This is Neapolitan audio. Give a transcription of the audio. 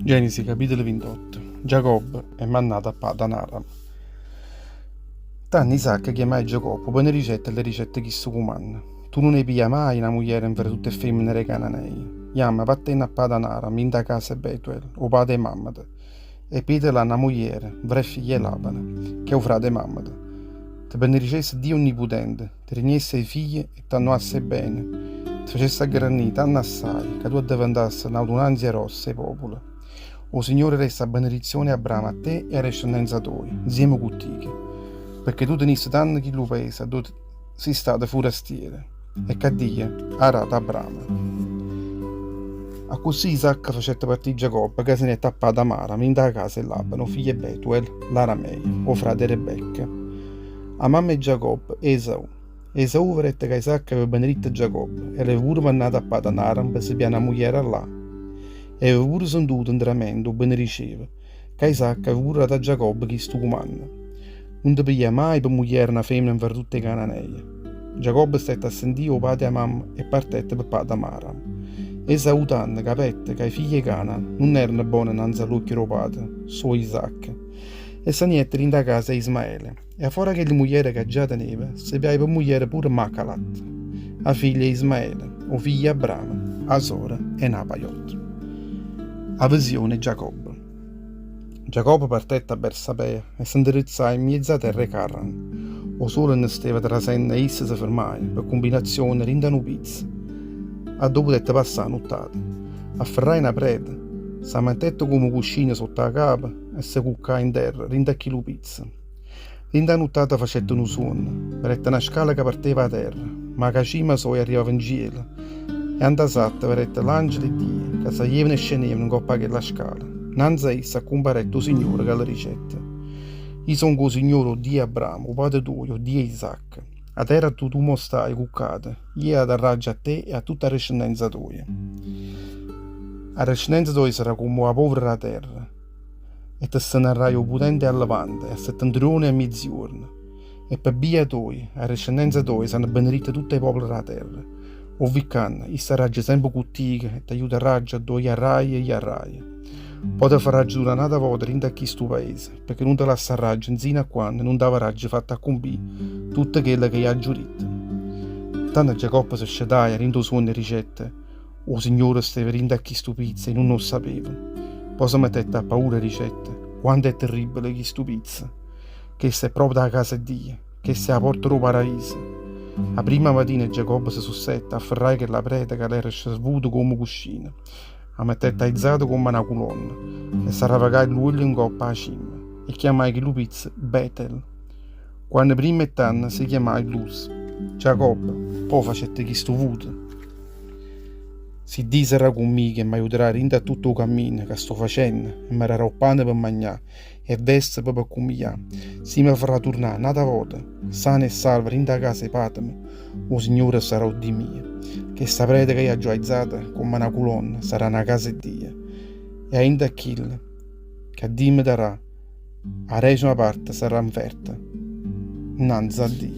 Genesi capitolo 28 Giacobbe è mannato a Padan Aram. Tanno Isacco chiamai Giacobbe, 'o benedicette e le dicette chisto cumanno, Tu nun 'e piglià maje na mugliera nfra tutt' 'e femmene d' 'e Cananeie. Jamme, vattenne a Padan Aram, dint' 'a casa 'e Betuel, 'o pate 'e mammeta, e pigliate là na mugliera nfra 'e figlie 'e Labane, ch'è 'o frate 'e mammeta. Te benedicesse Dio Onniputente, te rignesse 'e figlie e t'annuasse 'e bene, te facesse aggrannì tanto assaje ca tu addeventasse n'audunanzia grossa 'e popole. O Signore desse 'a benedizione 'e Abramo a te e 'a descennenza toja, nzieme cu tico, pecché tu tenisse tanno chillu paese addò si' stato furastiero e ca Dio ha dato a Abramo. Accussì Isacco facette partì Giacobbe ca se ne jette a Padan Aram dint' 'a casa 'e Labane, 'o figlio 'e Betuel, l'arameio, 'o frate 'e Rebecca. 'A mamma 'e Giacobbe, Esaù. Esaù vedette ca Isacco aveva beneditto Giacobbe e l'aveva pure mannato a Padan Aram pe se piglià na mugliera 'a là. E aveva pure sentuto ntramente 'o benediceva, ca Isacco aveva pure dato a Giacobbe chistu cumanno, Nun te piglià maje pe mugliera na femmena nfra tutt' 'e Cananeie. Giacobbe stette a sentì 'o pate e 'a mamma e partette pe Padan Aram. Esaù tanno capette ca 'e figlie 'e Canaan nun erano bone nnanze a ll'uocchie d' 'o pate suojo Isacco e se ne jette dint' 'a casa 'e Ismaele. E 'a fora chella mugliera ca già teneva, se pigliaje pe mugliera pure Macalat, 'a figlia 'e Ismaele, 'o figlio 'e Abramo, 'a sora 'e Nabaiot. A visione 'e Giacobbe. Giacobbe partette 'a Bersabea e se 'nderizzaje 'mmiezz' 'a terra 'e Carran. O sole ne steva trasenno e isso se fermaje, pe cumbinazione, dint' a nu pizzo, addò putette passà 'a nuttata. Afferraje na preta, s' 'a mettette comme cuscino sott' 'a capa e se cuccaje 'nterra dint' a chillu pizzo. Dint' 'a nuttata facette nu suonno, vedette na scala ca parteva 'a terra, ma ca 'a cima soja arrivava 'ncielo, e a 'ntasatta vedette l'angele 'e Dio ca saglievano e scennevano 'ncopp' 'a chella scala. Nnanze a isso accumparette 'o Signore ca le dicette, I' songo 'o Signore, 'o Dio 'e Abramo, 'o pate tuojo, 'o Dio 'e Isacco. 'A terra addò tu mo staje cuccato, io 'a darraggio a te e a tutta 'a descendenza toja. A descendenza toja sarrà comm' 'a povere d' 'a terra. E te stennarraje 'o putente a levante, a settentrione e a mieziuorno. E pe bbia toja, 'a descendenza toja, sanno beneritte tutt' 'e popole d' 'a terra. O viccanno, i' starraggio sempe cu tico e t'aiutarraggio addò jarraje e jarraje. Po' te farraggio turnà n'ata vota dint' a chistu paese, pecché nun te lassarraggio nzino a quanno nun t'avarraggio fatto accumpì tutto chello che i' aggio ditto. Tanno Giacobbe se scetaje 'a dint' 'o suonno e dicette, 'O Signore steva dint' a chistu pizzo e i' nun 'o ssapevo. Po' se mettette appaura e dicette, Quanto è terribile chistu pizzo! Chesta è proprio 'a casa 'e Dio, chesta è 'a porta d' 'o paraviso. A primma matina Giacobbe se sussette, afferraje chella preta ca l'era servuta comme cuscino, 'a mettette aizata comm' a na culonna e s'arravacaje ll'uoglio 'ncoppa 'a cimma e chiammaje chillu pizzo Betel, quanno primma 'e tanno se chiammaje Luz. Giacobbe po' facette chistu vuto. Si Dio sarrà cu mmico e m'aiuterà dint' a tutto 'o cammino ca sto facenno e me darà 'o ppane pe magnà e veste pe cummiglià, si me farrà turnà n'ata vota sano e salvo dint' 'a casa 'e pàtemo, 'o Signore sarà 'o Dio mio. Chesta preta ca io aggio aizata comm' a na culonna sarrà na casa 'e Dio e 'a 'int' a chillo ca Dio me darà 'a decima parte sarrà 'nferta 'nnanze a Dio.